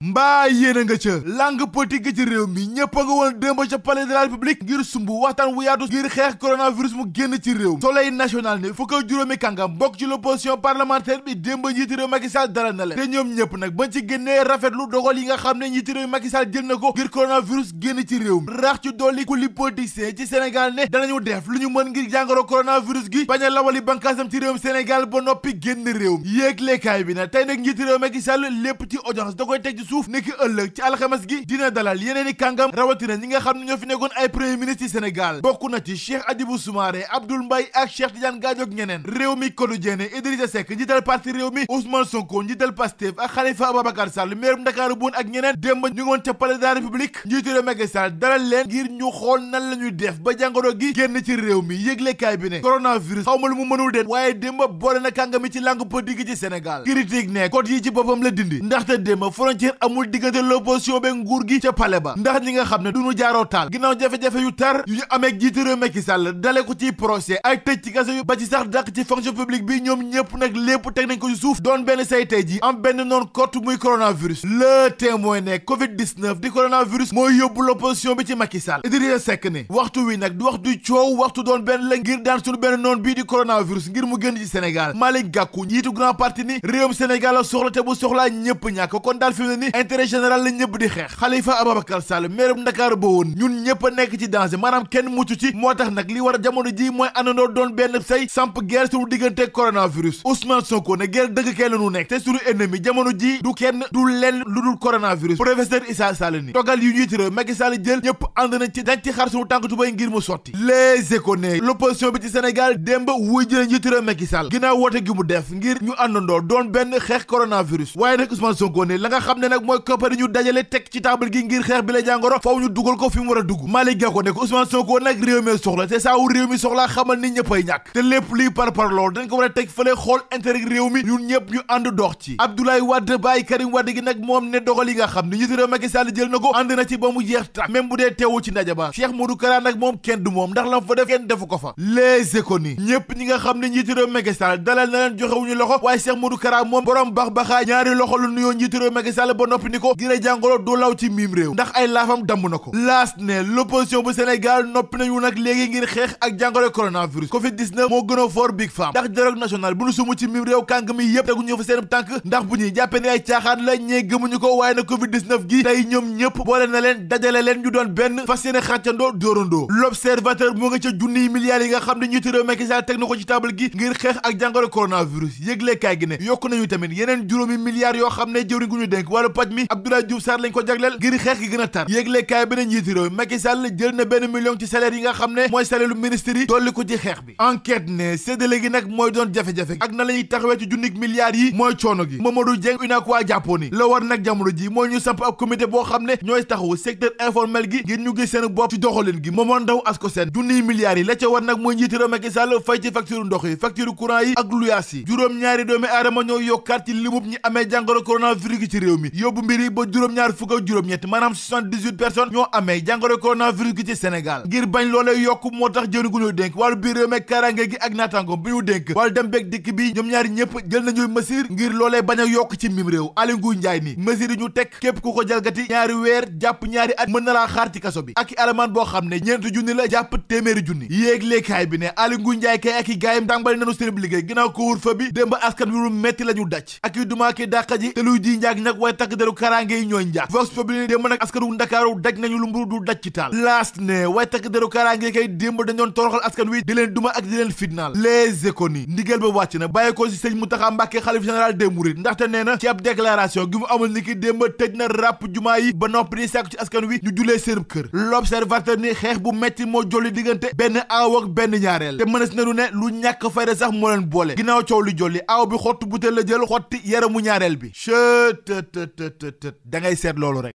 mbaa yéen a nga ca langue politique ci réew mi ñëpp a nga woon démb ca palais de la république ngir sumb waxtaan wu yaatu ngir xeex coronavirus mu génn ci réew mi. soleil national ne fukk ak juróomi kàngam bokk ci l'opposition parlementaire bi démb njiiti réew Macky Sall dalal na leen te ñoom ñëpp nag bañ ci génnee rafetlu dogal yi nga xam ne njiiti réew Macky Sall jël na ko ngir coronavirus génn ci réew mi. rax ci dolli ku li politicien ci Sénégal ne danañu def lu ñu mën ngir jàngoro coronavirus gi bañ a lawali bankaasam ci réewum Sénégal ba noppi génn réew mi. yéeglekaay bi na tey nag njiiti réew Macky Sall lépp ci audience da koy teg ci suuf nekki ëllëg ci alxames gi dina dalal yeneen i kàngam rawatina ñi nga xam ne ñoo fi nekkoon ay premier ministre ci Sénégal bokk na ci Cheikh Hadjibou Soumaré Abdoul Mbaye ak Cheikh Tidiane Gadio ak ñeneen. réew mi quotidien Idrissa Seck njiital parti réew mi Ousmane Sonko njiital Pastef ak Khalifa Ababacar Sall maire bu Ndakaaru boon ak ñeneen démb ñu ngi woon ca palais de la République njiitu réew Macky Sall dalal leen ngir ñu xool nan la ñuy def ba jàngoro gi génn ci réew mi. yëglekaay bi ne coronavirus xaw ma lu mu mënul den waaye démb boole na kàngami ci langue politique ci Sénégal. critique ne code yi ci boppam la dindi ndaxte démb frontière amul diggante l'opposition be nguur gi ca palais ba ndax ñi nga xam ne duñu jaaroo taal ginnaaw jafe-jafe yu tar yu ñu amee jiitu réew Macky Sall dale ko ci procès ay tëj ci kaso yu ba ci sax dàq ci fonction publique bi ñoom ñëpp nag lépp teg nañ ko ci suuf doon benn say tey ji am benn noon kott muy coronavirus. le témoin ne covid-19 di coronavirus mooy yóbbu l'opposition bi ci Macky Sall. Idrissa Seck ne waxtu wi nag du wax du coow waxtu doon benn la ngir daan suñu benn noon bii di coronavirus ngir mu génn ci Sénégal. Malick Gakou njiitu grand parti ni réewum Sénégal la soxla te bu soxlaa ñëpp ñàkk kon daal fi mu ne ni intérêt général la ñëpp di xeex. Khalifa Ababacar Sall maire bu Ndakaaru ba woon ñun ñëpp a nekk ci danger maanaam kenn mucc ci moo tax nag li war a jamono ji mooy àndandoo doon benn say samp guerre suñu diggante coronavirus. Ousmane Sonko ne guerre dëgg kenn la ñu nekk te suñu ennemi jamono ji du kenn du lenn lu dul coronavirus. professeur Issa Sall ni togal yu njiitu réew Macky Sall jël ñëpp ànd nañ ci dañ ci xar suñu tànk tubay ngir mu sotti. Les Échos ne l'opposition bi ci Sénégal démb wuy jële njiitu réew Macky Sall ginnaaw woote gi mu def ngir ñu àndandoo doon benn xeex coronavirus. waaye nag Ousmane Sonko ne la nga xam ne nag mooy koppari ñu dajale teg ci table gi ngir xeex bi la jàngoro faw ñu dugal ko fi mu war a dugg. Malick Gakou ne ko Ousmane Sonko nag réew mi soxla te saa wu réew mi soxlaa xamal ni ñëppay ñàkk te lépp liy par loolu dañ ko war a teg fële xool intérêt réew mi ñun ñëpp ñu ànd dox ci. Abdoulaye Wade bàyyi Karim Wade gi nag moom ne dogal yi nga xam ne njiitu réew Macky Sall jël na ko ànd na ci ba mu jeex tak même bu dee teewu ci ndaje ba. Cheikh Modou Kara nag moom kenn du moom ndax la fa def kenn defu ko fa. Les Économies ñëpp ñi nga xam ne njiitu réew Macky Sall dalal na leen joxewuñu loxo waaye Cheikh Modou Kara moom borom bax-baxaa ñaari loxo lu nuyoo njiitu réew Macky Sall ba noppi ni ko ngir jàngoro du law ci miim réew ndax ay laafam damm na ko. laas ne l'opposition bu Sénégal noppi nañu nag léegi ngir xeex ak jàngoro coronavirus covid-19 moo gën a fort big femme ndax dialogue national bu nu sumu ci miim réew kàng mi yëpp tegu ñu fa seen tànk ndax bu ñuy jàppee ne ay caaxaan la ñee gëmuñu ko waaye na covid-19 gi tey ñoom ñëpp boole na leen dajale leen ñu doon benn fas yéene xàccandoo dóorandoo. L'observateur moo nga ca junniy milliards yi nga xam ne njiitu réew Macky Sall teg na ko ci table gi ngir xeex ak jàngoro coronavirus yëglekaay gi ne yokk nañu tamit yeneen juróomi milliards yoo xam ne jëwriñ gu ñu dénk wàllu paj mi Abdoulaye Diouf Sarr lañ ko jagleel ngir xeex gi gën a tar yëglekaay bi ne njiitu réew Macky Sall jël na benn million ci salaire yi nga xam ne mooy salaire lu ministre yi dolli ko ci xeex bi. enquête ne séddale gi nag mooy doon jafe-jafe ak na la ñuy taxawee ci junnik milliards yi mooy coono gi Mamadou Dieng UNACOIS jàppoo ni la war nag jamono ji mooy ñu samp ab comité boo xam ne ñooy taxawu secteur informel gi ngir ñu gis seen bopp ci doxalin gi Momar Ndao Ascosen junniy milliards yi la ca war nag mooy njiitu réew Macky Sall fay ci facture ndox yi facture courant yi ak luyaas yi juróom-ñaari doomi aadama ñoo yokkaat ci limub ñi amee jàngoro coronavirus gi ci réew mi yóbbu mbir yi ba juróom-ñaar fukk ak juróom-ñett maanaam 78 personnes ñoo amee jàngoro coronavirus gi ci Sénégal ngir bañ loolee yokk moo tax jëwriñ gu ñu dénk wàllu biir réew mi kaaraange gi ak naataango bi ñu dénk wàllu dem beeg dikk bi ñoom ñaari ñëpp jël nañuy mesure ngir loolee bañ a yokk ci mim réew Aly Ngouille Ndiaye ni mesure yi ñu teg képp ku ko jalgati ñaari weer jàpp ñaari at mën na laa xaar ci kaso bi ak i alamaan boo xam ne ñeenti junni la jàpp téeméeri junni yéeg léekaay bi ne Aly Ngouille Ndiaye kay ak i gaayam tàmbali nañu seen liggéey ginnaaw couvre-feu bi démb askan wi lu metti la ñu daj ak i dumaa ki dàqa ji te luy ji njaag nag waaye takk deru kaaraange yi ñooy njaag vox populi démb nag askan wu Ndakaaru daj nañu lu mburu du daj ci taal laast ne waaye takk deru kaaraange kay démb dañ doon toroxal askan wi di leen duma ak di leen fitnaal Les Économies ndigal ba wàcc na bàyyi ko ci sëñ Mountakha Mbacké xalif général des mourides ndaxte nee na ci ab déclaration gi mu amul ni ki démb tëj na ràpp jumaa yi ba noppi di sàkku ci askan wi ñu julee seen kër L'Observateur ni xeex bu metti moo jolli diggante benn aaw ak benn ñaareel te mënees na ne lu ñàkk fayda sax moo leen boole ginnaaw coow li jolli aaw bi xottu butéel la jël xotti yaramu ñaareel bi chët da ngay seet loolu rek